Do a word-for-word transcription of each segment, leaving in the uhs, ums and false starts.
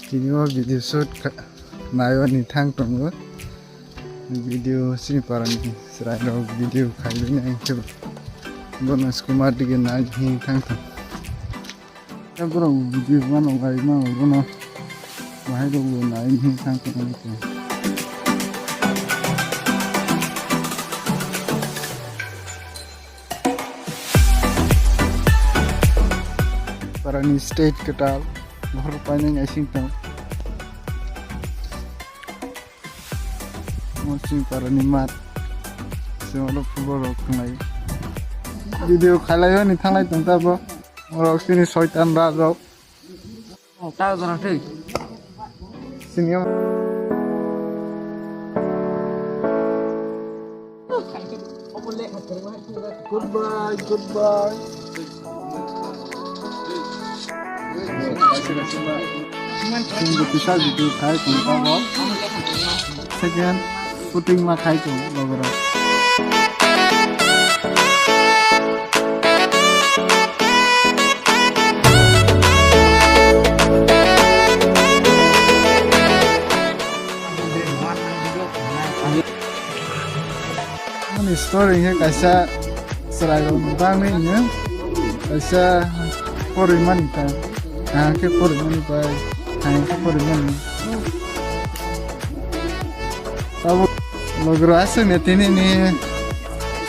Tini o video shoot kha-, naiwani thang tongo. Video chini parani chwrairok video khaiwi nai khe bono sukuma dige nai hi thang thang. Borok video mano gai mano bono bahai rok bo nai hi thang thang. Parani state kwtal, bohrok painani asing tong. Omo chini parani mat. Chwng oro football rok thwnglai. Video khailai hwnwi thanglai tong ta bo. Orok chini soitan rajok. Oh, ta jora thwi. Sini. Goodbye, goodbye. Chwng bo kisa video khai tong tongo. Second shooting ma khai tong logorok. Ani story hinkhe kaisa chwrairokni bagwi hwnwi kaisa porwi mani ta, kaham khe porwi mani bai, kaham khe porwi mani. Tabuk logra aswkni tini ni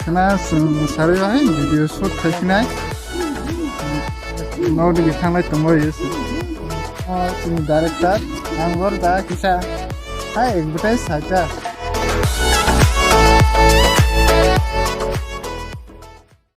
khna chwng sarwi hai video shoot khai sinai. Nodi thanglai tongwi. O chini director, ang bor da kisa hai advertise sacha.